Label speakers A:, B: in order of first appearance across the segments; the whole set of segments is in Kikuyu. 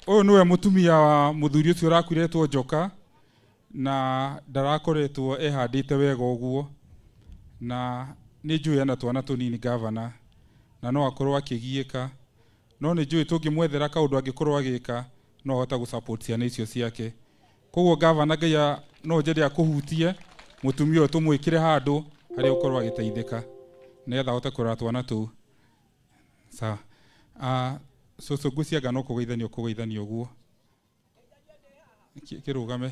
A: Ũyũ nĩwe mũtumia wa mũthuri ũcio ũrakuiretwo njoka na ndarakoretwo ehandĩte wega ũguo, na nĩ njũĩ ena twana tũnini gavana, na no akorwo akĩgiĩka, no nĩ njũĩ tũngĩmwethera kaũndũ angĩkorwo agĩka no ahota gũ-support ciana icio ciake. Koguo gavana Ngai no njende akũhutie mũtumia ũyũ tũmwĩkĩre handũ harĩa ũkorwo agĩteithĩka nĩgetha ahote kũrora twana tũu. Sawa. Cũcũ ngwĩciria no kũgeithania ũkũgeithania ũguo. Kĩrũgame.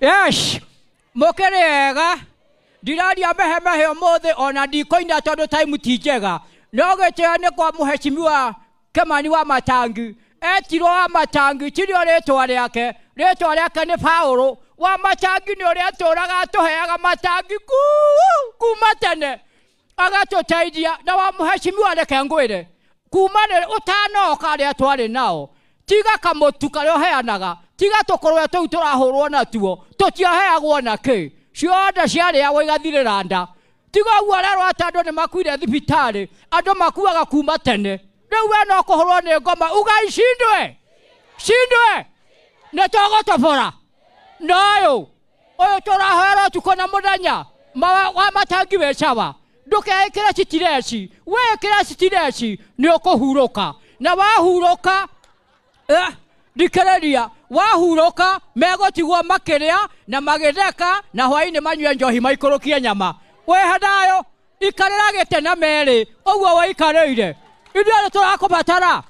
B: Yes, mũkĩrĩ ega ndiraria mehemehe ũmũthĩ ona ndikũina tondũ time ti njega, no gĩtĩo nĩ kwa mũheshimiwa Kĩmani wa Matangi. Etirwo wa Matangi tirio rĩtwa rĩake, rĩtwa rĩake nĩ Paũlũ wa Matangi, nĩ ũrĩa atũraga atũheaga matangi kuma tene agatũteithia. Na wa mũheshimiwa reke ngwĩre kuma ũtanoka arĩa twarĩ nao, tiga kamũtu karĩa ũheanaga, tiga tũkũrwe tũu tũrahũrwo natuo tũtiaheagwo na kĩ, ciothe ciarĩagwo igathirĩra nda. Tiga ũguo ũrerwo atĩ andũ nĩ makuire thibitarĩ, andũ makuaga kuma tene. Rĩu we no kũhũrwo nĩ ngoma uga icindwe cindwe nĩ tũgũtobora na ũyũ ũyũ tũrahoera ũtukũ na mũthenya wa Matangi wĩ sawa. Ndũkeĩkĩre citireci, wĩkĩre citireci nĩ ũkũhurũka, na wahurũka thikĩrĩria, wahurũka megũtigwo makĩrĩa na magĩtheka na hwaĩ-inĩ manyue njohi maikũrũkie nyama. Wĩhe thayũ, ikarĩra gĩtĩ na merĩ ũguo wĩikarĩire. Ithuĩ nĩ tũrakũbatara,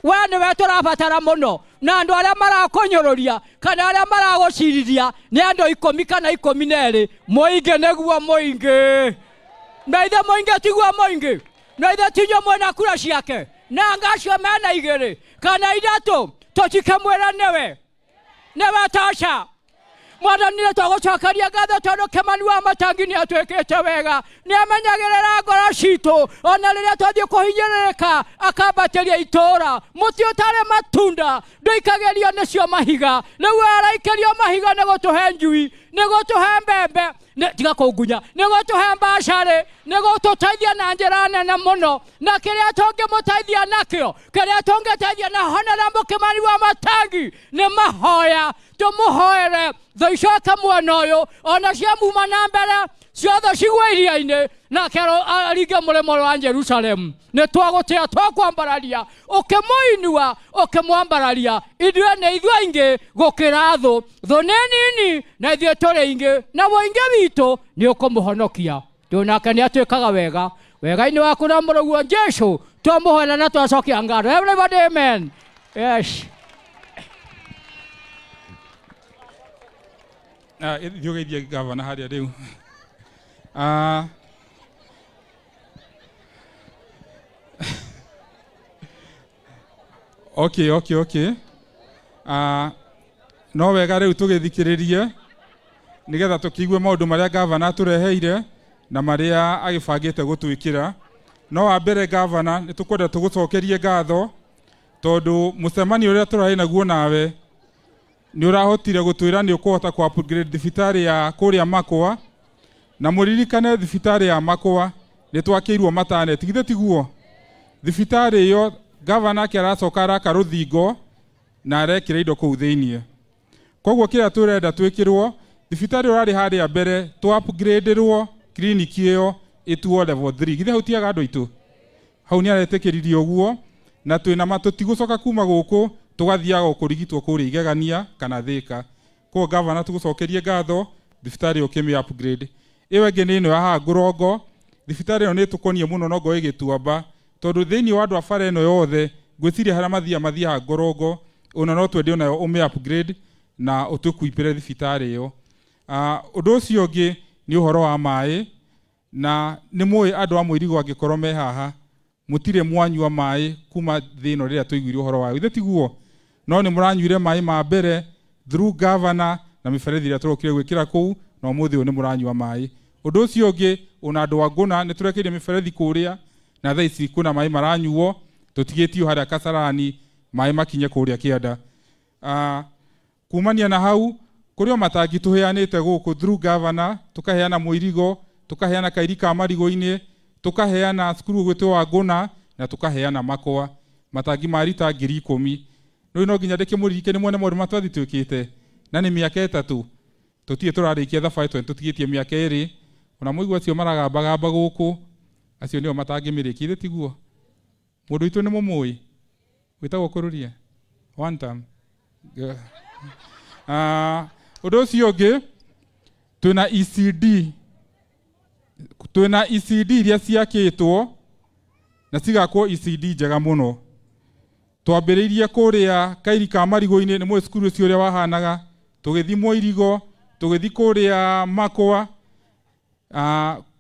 B: we nĩwe tũrabatara mũno, na andũ arĩa marakũnyũrũria kana arĩa maragũcirithia nĩ andũ 10 kana 12. Mũingĩ nĩguo mũingĩ, na ithe mũingĩ tiguo mũingĩ, na ithe tinyo mwena kura ciake, na anga acio mena 2 kana 3 tũtikĩmwĩra nĩwe nĩwe tosha. Mwathani nĩ twagũcokeria ngatho tondũ Kĩmani wa Matangi nĩ atwĩkĩte wega, nĩ amenyagĩrĩra ngoro citũ ona rĩrĩa twathiĩ kũhinyĩrĩrĩka akambatĩria itũũra. Mũtĩ ũtarĩ matunda ndũikagĩrio nĩcio mahiga, rĩu araikĩrio mahiga nĩ gũtũhe njui, nĩ gũtũhe mbembe, tiga kũngunya, nĩ gũtũhe mbacarĩ, nĩ gũtũteithia na njĩra nene mũno. Na kĩrĩa tũngĩmũteithia nakĩo, kĩrĩa tũngĩteithia na Honorable Kĩmani wa Matangi nĩ mahoya, tũmũhoere thũ icoke mwena ũyũ, ona cia muma na mbere ciothe cigwe iria-inĩ, nake aringe mũrĩmo wa Jerusalemu. Nĩ twagũtĩa twakwambararia, ũkĩmũinua ũkĩmwambararia. Ithuĩ nĩ ithuĩ aingĩ gũkĩra thũ, thũ nĩ nini na ithuĩ tũrĩ aingĩ, na ũingĩ witũ nĩ ũkũmũhonokia. Tondũ nake nĩ atwĩkaga wega, wega-inĩ waku na mũrũguo Jesũ twamũhoera na twacokia ngatho. Everybody amen. Yes.
A: Thiĩ ũgeithie gavana harĩa rĩu. Okay, okay, okay. No wega rĩu tũgĩthikĩrĩrie nĩgetha tũkĩigue maũndũ marĩa gavana atũreheire na marĩa agĩbangĩte gũtwĩkĩra. No wa mbere gavana, nĩ tũkwenda tũgũcokerie ngatho tondũ mũcemanio ũrĩa tũrarĩ naguo nawe nĩ ũrahotire gũtwĩra nĩ ũkũhota kũ upgrade thibitarĩ ya kũrĩa Makwa, na mũririkane thibitarĩ ya Makwa nĩ twakĩirwo mataneti, githĩ tiguo? Thibitarĩ ĩyo gavana ake aracoka araka rũthingo na arekĩra indo kũu thĩiniĩ. Koguo kĩrĩa tũrenda twĩkĩrwo thibitarĩ ũrarĩ harĩa mbere tũ upgraderwo clinic ĩyo ĩtuo level 3, githĩ hau tiaga andũ aitũ? Hau nĩ aretĩkĩririe ũguo, na twĩna ma tũtigũcoka kuma gũkũ tũgathiaga kũrigitwo kũrĩa Igegania kana Thĩka. Koguo gavana tũgũcokerie ngatho thibitarĩ ũkĩmĩ upgrade. Ĩyo ĩngĩ nĩ ĩno ya haha Ngũrongo, thibitarĩ ĩyo nĩ ĩtũkoniĩ mũno no ngo ĩgĩtuamba, tondũ thĩiniĩ wa andũ a bara ĩno yothe ngwĩciria harĩa mathiaga Ngorongo, ona no twende onayo ũmĩ upgrade na ũtũkuipĩre thibitarĩ ĩyo. Ũndũ ũcio ũngĩ nĩ ũhoro wa maĩ, na nĩ mũĩ andũ a Mũirigo angĩkorwo me haha mũtirĩ mwanyua maĩ kuma thĩ ĩno rĩrĩa tũiguire ũhoro wayo, githĩ tiguo? No nĩ mũranyuire maĩ ma mbere through governor na mĩberethi ĩrĩa tũrokire gwĩkĩra kũu, na ũmũthĩ ũyũ nĩ mũranyua maĩ. Ũndũ ũcio ũngĩ, ona andũ a Ngũna nĩ tũrekeire mĩberethi kũrĩa, na thaa ici kwĩna maĩ maranyuo, tũtigĩtio harĩa Kasarani maĩ makinye kũrĩa kĩanda. Kumania na hau kũrĩ o matangi tũheanĩte gũkũ through governor, tũkaheana mũirigo, tũkaheana kairi ka marigũ-inĩ, tũkaheana cukuru ũgwĩtwo wa Ngũna, na tũkaheana makwa matangi ma rita 10,000. Rĩu no nginya ndĩkĩmũririke nĩ mwene maũndũ matwathi twĩkĩte na nĩ mĩaka 3 tũtirĩ tũrarĩkia thabarĩ tondũ tũtigĩtie mĩaka 2. Ona mũigua acio maragambagamba gũkũ acio nĩo matangĩmĩrĩkia, ithe tiguo? Mũndũ witũ nĩ mũmũĩ wĩtagwo Kũrũria one time. Ũndũ ũcio ũngĩ twĩna ECD, twĩna ECD iria ciakĩtwo na cigakwo ECD njega mũno. Twambĩrĩirie kũrĩa Kairi ka marigũ-inĩ, nĩ mũĩ cukuru ũcio ũrĩa wahanaga, tũgĩthiĩ Mũirigo, tũgĩthiĩ kũrĩa Makwa.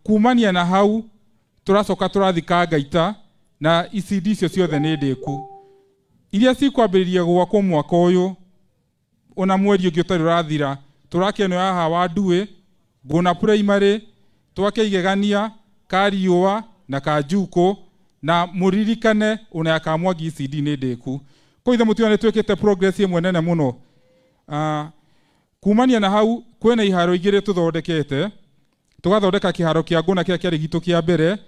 A: Kumania na hau tũracoka tũrathiĩ Kangaita na ECD icio ciothe nĩ ndĩku. Iria cikwambĩrĩria gwakwo mwaka ũyũ ona mweri ũngĩ ũtarĩ ũrathira, tũrake ĩno ya haha wa Nduĩ, Ngũna Primary, twake Igegania, Kariũa na Kanjukũ, na mũririkane ona ya Kamwangi ECD nĩ ndĩku. Koguo ithe mũtiona nĩ twĩkĩte progress ĩmwe nene mũno. Kumania na hau kwĩna iharo igĩrĩ tũthondekete, tũgathondeka kĩharo kĩa Ngũna kĩrĩa kĩarĩ gitũ kĩa mbere.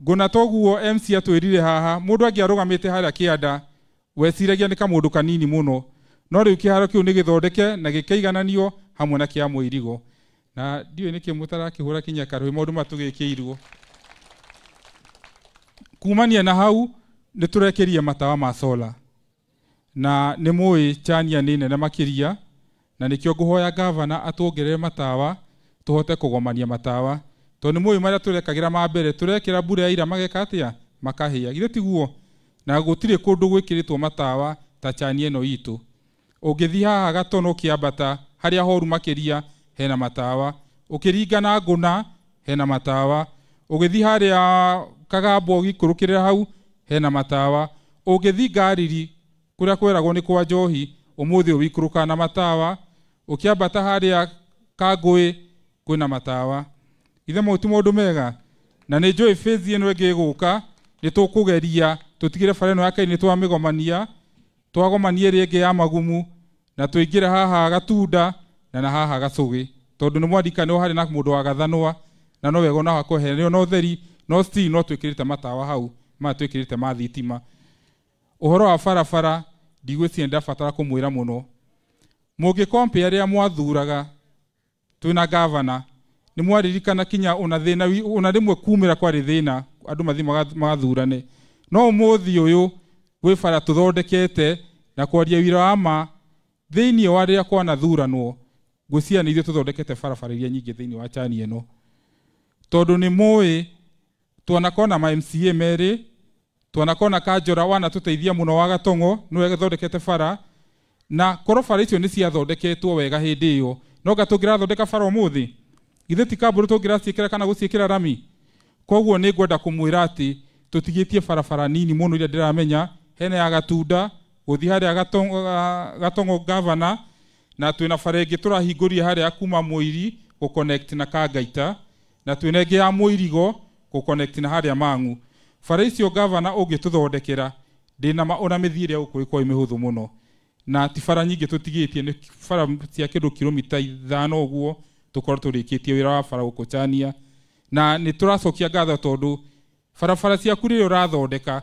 A: Ngũna toguo MC atwĩrire haha, mũndũ angĩarũgamĩte harĩa kĩanda weciragia nĩ kamũndũ kanini mũno, no rĩu kĩharo kĩu nĩ gĩthondeke na gĩkaigananio hamwe na kĩa Mũirigo. Na ndiũĩ nĩkĩ mũtarakĩhũra kinya karũhĩ maũndũ maya tũgĩkĩirwo. Kumania na hau nĩ tũrekĩria matawa ma solar, na nĩ mũĩ Chania nĩ nene makĩria, na nĩkĩo ngũhoya gavana atuongerere matawa tũhote kũgomania matawa, tondũ nĩ mũĩ marĩa tũrekagĩra ma mbere tũrekĩra mbura ya ira mageka atĩa, makahĩa, githĩ tiguo? Na gũtirĩ kũndũ gwĩkĩrĩtwo matawa ta Chania ĩno itũ. Ũngĩthiĩ haha Gatono ũkĩambata harĩa horu makĩria hena matawa, ũkĩringa na Ngũna hena matawa, ũgĩthiĩ harĩa Kagambo ũgĩikũrũkĩrĩra hau hena matawa, ũngĩthiĩ Ngariri kũrĩa kweragwo nĩ kwa njohi ũmũthĩ ũikũrũkaga na matawa, ũkĩambata harĩa Kangũĩ kwĩna matawa. Ithe mau ti maũndũ mega? Na nĩ njũĩ phase ĩno ĩngĩ ĩgũka nĩ tũkũgeria tũtigĩre bara ĩno ya Kairi nĩ twamĩgomania, twagomania ĩrĩa ĩngĩ ya Magumu, na tũingĩre haha Gatunda na haha Gacũgĩ, tondũ nĩ mwaririkanwo harĩ na mũndũ wa Gathanwa, na no wega ona hakũheanwo na ũtheri, no still no twĩkĩrĩte matawa hau maya twĩkĩrĩte ma thitima. Ũhoro wa barabara ndigwĩciria ndabatara kũmwĩra mũno. Mũngĩ compare rĩrĩa mwathuraga twĩna gavana, nĩ mwaririkana kinya ona thĩna ona rĩmwe kumĩra kwarĩ thĩna andũ mathiĩ magathurane, no ũmũthĩ ũyũ gwĩ bara tũthondekete na kwaria wĩra wa ma thĩinĩ wa rĩrĩa kwanathuranwo, ngwĩciria nĩ ithuĩ tũthondekete barabara iria nyingĩ thĩinĩ wa Chania ĩno, tondũ nĩ mũĩ twanakona ma MCA merĩ, twanakona Kanjora wanatũteithia mũno wa Gatong'o nĩwe thondekete bara, na korwo bara icio nĩ ciathondeketwo wega hĩndĩ ĩyo no nga tũngĩrathondeka bara ũmũthĩ, githĩ ti kambũrũ tũngĩraciĩkĩra kana gũciĩkĩra rami? Koguo nĩ ngwenda kũmwĩra atĩ tũtigĩtie barabara nini mũno iria ndĩramenya, hena ya Gatunda gũthiĩ harĩa Gatong'o gavana, na twĩna bara ĩngĩ tũrahingũria harĩa kuma Mũiri gũ-connect na Kangaita, na twĩna ĩngĩ ya Mũirigo gũ-connect na harĩa Mang'u. Bara icio gavana ũngĩtũthondekera ndĩna ma ona mĩthiĩre ya gũkũ ĩkorwo ĩ mĩhũthũ mũno, na ti bara nyingĩ tũtigĩtie, nĩ bara cia kĩndũ kilomita 5 ũguo tũkorwo tũrĩkĩtie wĩra wa bara gũkũ Chania. Na nĩ tũracokia ngatho tondũ barabara ciaku rĩrĩa ũrathondeka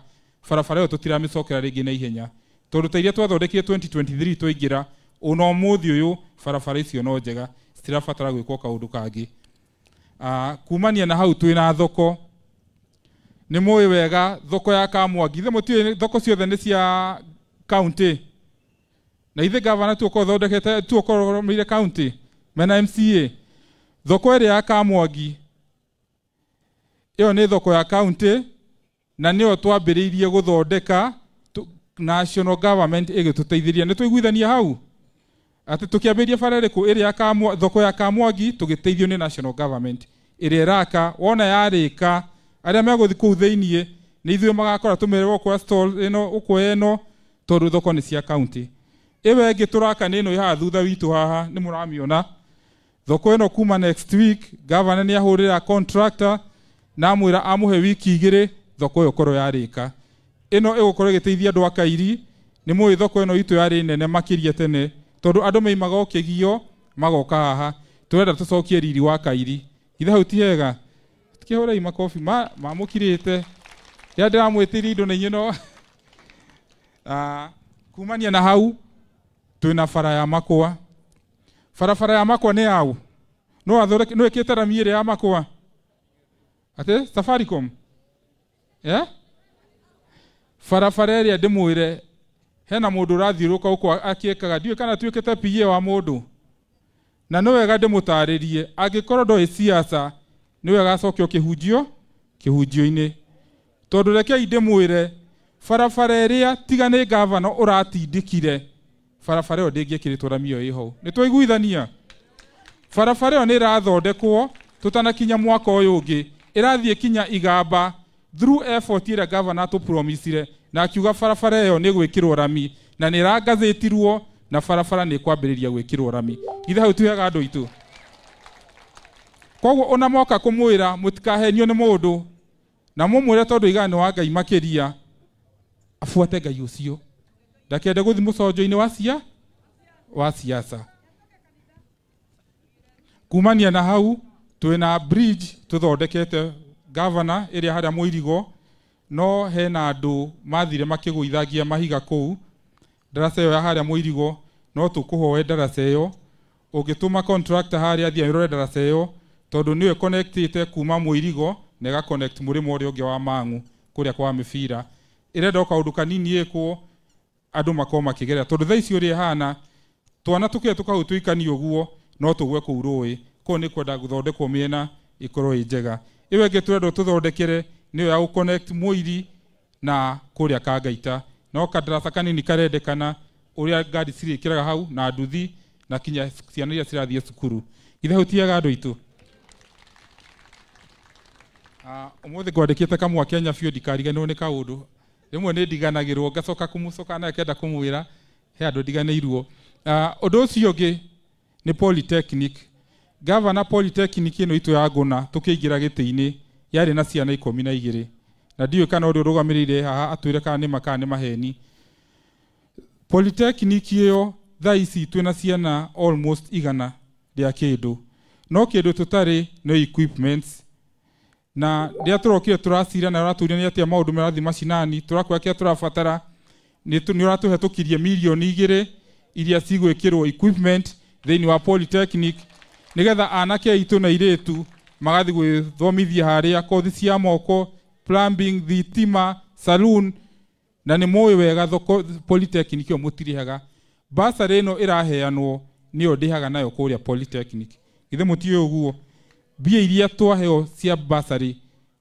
A: barabara ĩyo tũtiramĩcokera rĩngĩ na ihenya, tondũ ta iria twathondekire 2023 twaingĩra ona ũmũthĩ ũyũ barabara icio no njega, citirabatara gwĩkwo kaũndũ kangĩ. Kumania na hau twĩna thoko, nĩ mũĩ wega thoko ya Kamwangi, ithe mũtiũĩ thoko ciothe nĩ cia county, na ithe gavana tuokorwo thondekete tuokorwo rũmĩrĩire county mena MCA. Thoko ĩrĩa ya Kamwangi ĩyo nĩ thoko ya county, na nĩyo twambĩrĩirie gũthondeka national government ĩgĩtũteithĩria. Nĩ tũiguithania hau atĩ tũkĩambĩrĩria bara ĩrĩkũ ĩrĩa ya thoko ya Kamwangi tũgĩteithio nĩ national government ĩrĩa ĩraka, wona yarĩka arĩa megũthiĩ kũu thĩiniĩ nĩ ithuĩ magakora tũmerwo ũkũoya stall ĩno ũkũoya ĩno, tondũ thoko nĩ cia county. Ĩyo ĩngĩ tũraka nĩ ĩno ĩ haha thutha witũ haha, nĩ mũramĩona thoko ĩno kuma next week. Governor nĩ ahũrĩra contractor na amwĩra amũhe wiki 2 thoko ĩyo korwo yarĩka. Ĩno ĩgũkorwo ĩgĩteithia andũ a Kairi. Nĩ mũĩ thoko ĩno itũ yarĩ nene makĩria tene, Tondu andu meimaga ukigio magoka haha. Turenda tucokie riri wa Kairi. Ithe hau ti hega. Tukihurei makobi mamukirite. Rĩrĩa ndĩramwĩtĩria indo na inyuĩ no kumania na hau twĩna bara ya Makwa. Barabara ya Makwa nĩ yaũ? No athondeke, no ĩkĩte rami ĩrĩa ya Makwa? Atĩ Safaricom? Eh? Barabara ĩrĩa ndĩmwĩre hena mũndũ ũrathiũrũrũka gũkũ akĩkaga, ndiũĩ kana atuĩkĩte PA wa mũndũ. Na nĩ wega ndĩmũtarĩrie, angĩkorwo ndoĩ siasa, nĩ wega acokio kĩhunjio, kĩhunjio-inĩ. Tondũ rekei ndĩmwĩre, barabara ĩrĩa tiga nĩ gavana ũratindĩkire, barabara ĩyo ndĩngĩekĩrĩtwo rami ĩyo ĩho. Nĩ twaiguithania? Barabara ĩyo nĩ ĩrathondekwo tũtanakinya mwaka ũyũ ũngĩ, ĩrathiĩ kinya Igamba through effort ĩrĩa gavana atũpromisire, na akiuga barabara ĩyo nĩ gwĩkĩrwo rami, na nĩ ĩrangazĩtirwo na barabara nĩ ĩkwambĩrĩria gwĩkĩrwo rami. Ithe hau tuheaga andũ aitũ. Koguo ona moka kũmwĩra mũtikahenio nĩ mũndũ, na mũmwĩre tondũ iga nĩ wa Ngai makĩria, abuate Ngai ũcio. Ndakende gũthiĩ mũconjo-inĩ wa siasa. Kumania na hau twĩna bridge tũthondekete gavana ĩrĩa harĩa Mũirigo, no hena andũ mathire makĩgũithagia mahiga kũu. Ndaraca ĩyo ya harĩa Mũirigo no tũkũhoe ndaraca ĩyo, ũngĩtũma contractor harĩa athiĩ arore ndaraca ĩyo, tondũ nĩyo connectĩte kuma Mũirigo na ĩga connect mũrĩmo ũrĩa ũngĩ wa Mang'u kũrĩa kwa mĩbira. Ĩrenda o kaũndũ kanini ĩkwo andũ makorwo makĩgerera, tondũ thaa ici ũrĩa ĩhana twana tũkĩe tũkahau ũguo no tũgwe kũu rũĩ. Koguo nĩ kwenda gũthondekwo mĩena ĩkorwo ĩ njega. Ĩyo ĩngĩ tũrenda tũthondekere nĩyo ya gũconnect Mũiri na kũrĩa Kangaita. No kandaraca kanini karendekana ũrĩa ngari cirĩkĩraga hau na nduthi na kinya ciana iria cirathiĩ cukuru. Ithe hau tiaga andũ aitũ. Ũmũthĩ ngwandĩkĩte kamwa Kenya biũ ndikariganĩrwo nĩ kaũndũ. Rĩmwe nĩ ndiganagĩrwo ngacoka kũmũcoka na kenda kũmwĩra he andũ ndiganĩirwo. Ũndũ ũcio ũngĩ nĩ Polytechnic. Gavana Polytechnic ĩno itũ ya Ngũna tũkĩingĩra gĩtĩ-inĩ yarĩ na ciana 12. Na ndiũĩ kana ũrĩa ũrũgamĩrĩire haha atwĩre kana nĩ ma kana nĩ maheni. Polytechnic ĩyo thaa ici twĩna ciana almost 100 rĩa kĩndũ. No kĩndũ tũtarĩ nĩ equipments. Na rĩrĩa tũrokire tũracira na ũratũria nĩ atĩa maũndũ marathiĩ macinani, tũrakwĩra kĩrĩa tũrabatara, nĩ ũratũhetũkirie mirioni 2 iria cigwĩkĩrwo equipment thĩinĩ wa Polytechnic nĩgetha anake aitũ na airĩtu magathiĩ gwĩthomithia harĩa kothi cia moko, plumbing, thitima, saloon, na nĩ mũĩ wega thoko Polytechnic ĩyo mũtirĩhaga. Bursary ĩno ĩraheanwo nĩyo ndĩhaga nayo kũrĩa Polytechnic. Githĩ mũtiũĩ ũguo? Mbia iria twaheo cia bursary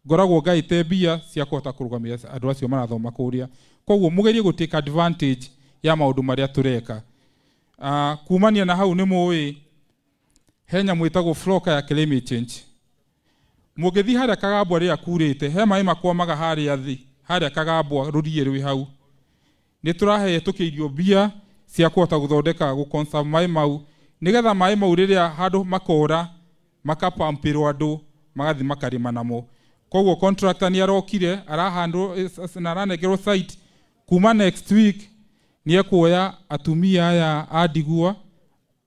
A: ngoragwo ngaĩte mbia cia kũhota kũrũgamĩrĩra andũ acio marathoma kũrĩa. Koguo mũgerie gũ take advantage ya maũndũ marĩa tũreka. Kumania na hau nĩ mũĩ he nyamũ ĩtagwo floka ya climate change. Mũngĩthiĩ harĩa Kagambwa rĩrĩa kurĩte, he maĩ makwamaga harĩa thĩ, harĩa Kagambwa rũriĩ rwĩ hau. Nĩ tũrahetũkĩirio mbia cia kũhota gũthondeka gũ conserve maĩ mau, nĩgetha maĩ mau rĩrĩa handũ makora makapampĩrwo andũ magathiĩ makarĩma namo. Koguo contractor nĩ arokire arahandwo na aranengerwo site kuma next week nĩ ekuoya atumia aya a ndigwa,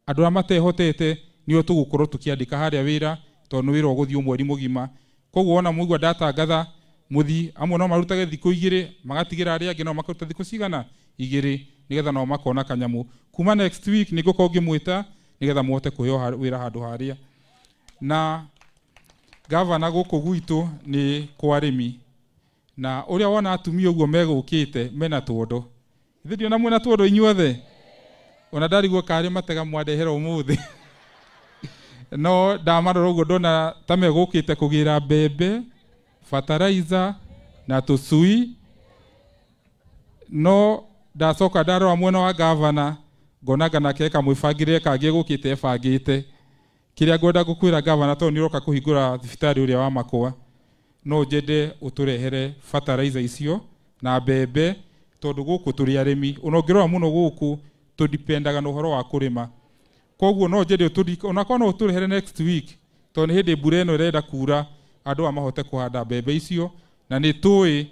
A: andũ arĩa matehotete nĩo tũgũkorwo tũkĩandĩka harĩa wĩra, tondũ nĩ wĩra ũgũthiĩ mweri mũgima. Koguo wona mũigua ndatangatha mũthi, amwe no marutage thikũ 2 magatigĩra arĩa angĩ no makaruta thikũ cigana 2 nĩgetha nao makona kanyamũ. Kuma next week nĩ ngũkorwo ngĩmwĩta nĩgetha mũhote kũheo wĩra handũ harĩa. Na gavana gũkũ gwitũ nĩ kwa arĩmi, na ũrĩa wona atumia ũguo megũkĩte mena tuondo. Ithe ndiona mwĩna tuondo inyuothe? Ona ndarigwo karĩ matega mwandehera ũmũthĩ. No ndamarora ũguo ndona ta megũkĩte kũgĩra mbembe, fertilizer na tũcui. No ndacoka ndarora mwena wa gavana ngona nake kamwĩbangĩre kangĩ gũkĩte ebangĩte. Kĩrĩa ngwenda gũkwĩra gavana tondũ nĩ ũroka kũhingũra thibitarĩ ũrĩa wa Makwa, no njende ũtũrehere fertilizer icio na mbembe, tondũ gũkũ tũrĩ arĩmi. Ona ũngĩrora mũno gũkũ tũdipendaga na ũhoro wa kũrĩma. Koguo no njende onakorwo no ũtũrehere next week, tondũ nĩ hĩndĩ mbura ĩno ĩrenda kura, andũ aya mahote kũhanda mbembe icio, na nĩ tũĩ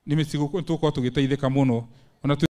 A: nĩ mĩcigo tũgũkorwo tũgĩteithĩka mũno. Ona